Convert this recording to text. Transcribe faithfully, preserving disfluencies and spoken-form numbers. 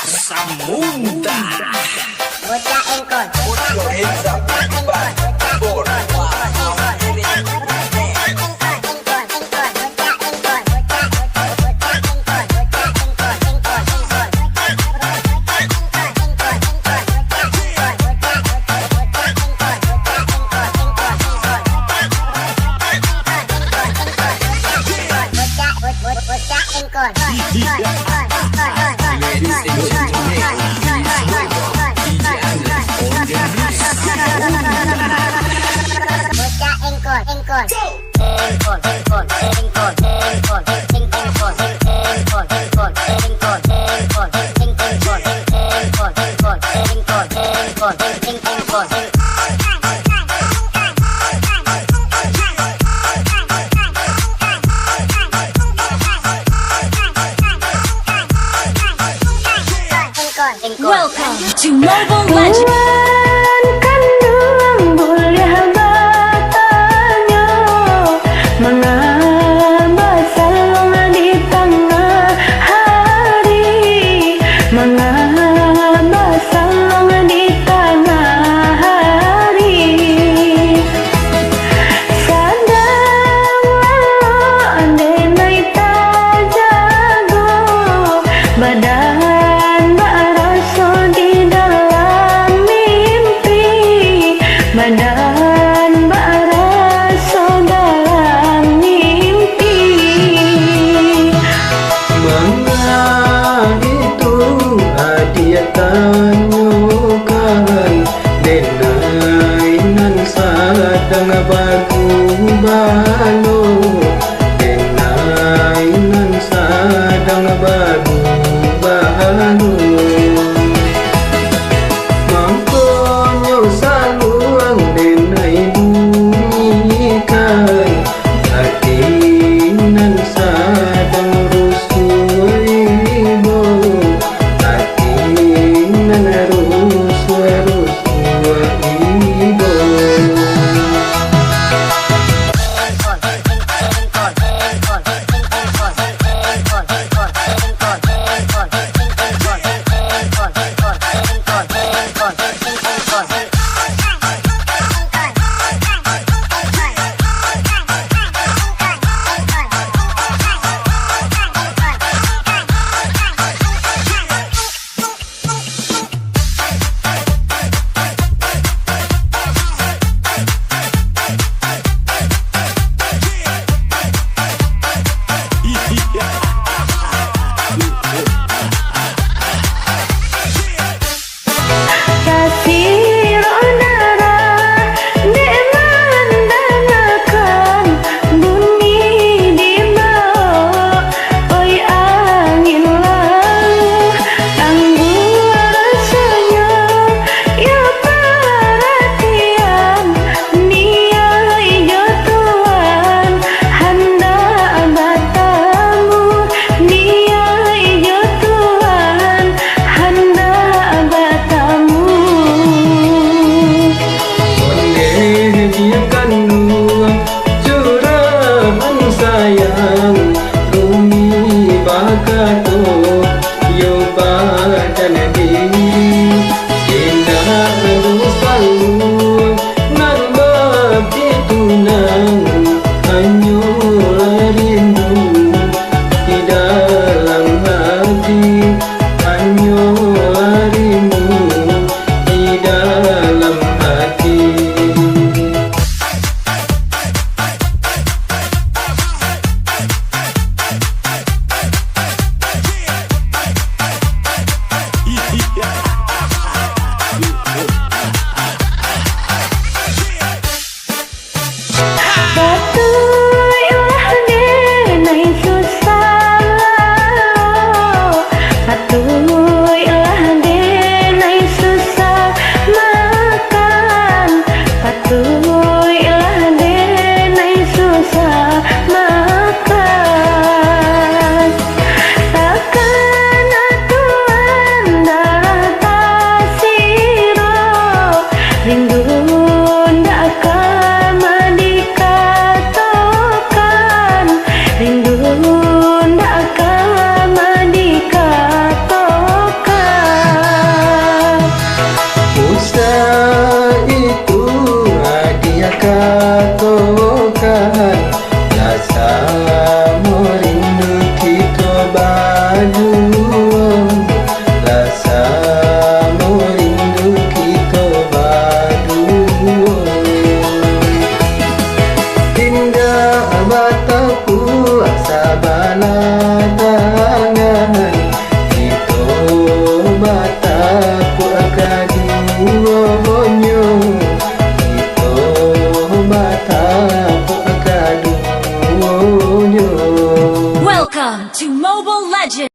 Samunda. Bocah Engkol. Put your hands up, everybody. Four, five, four, three, two, one. Ladies and gentlemen, please welcome D J Alex on the mix. Bocah Engkol, Engkol. Welcome to Mobile Legends. Tuan kanduang buliah batanyo, mangaba saluang di tangah hari, mangaba saluang di tangah hari. Sadang lalok denai tajago, badan baraso di dalam mimpi, badan baraso dalam mimpi. Manga itu adiak tanyokan, denai nan sadang bagubalo, denai nan sadang bagubalo. Mangkonyo saluang denai bunyikan, ati nan sadang rusuah ibo, ati nan rusuah, rusuah ibo. Kasiro darah, dek mandangakan bunyi di bawah. Oi angin lalu, tangguh rasonyo, iyo paratian, niai jo Tuhan, handak batamu, niai jo Tuhan, handak batamu. Ondeh di kanduang curahan sayang, Rumi bakato, yo badan diri, indak ado saluang nan bapitunan, hanyolah rindu di dalam hati, hanyolah rindu di dalam hati. Patuiklah dek Welcome to Mobile Legends.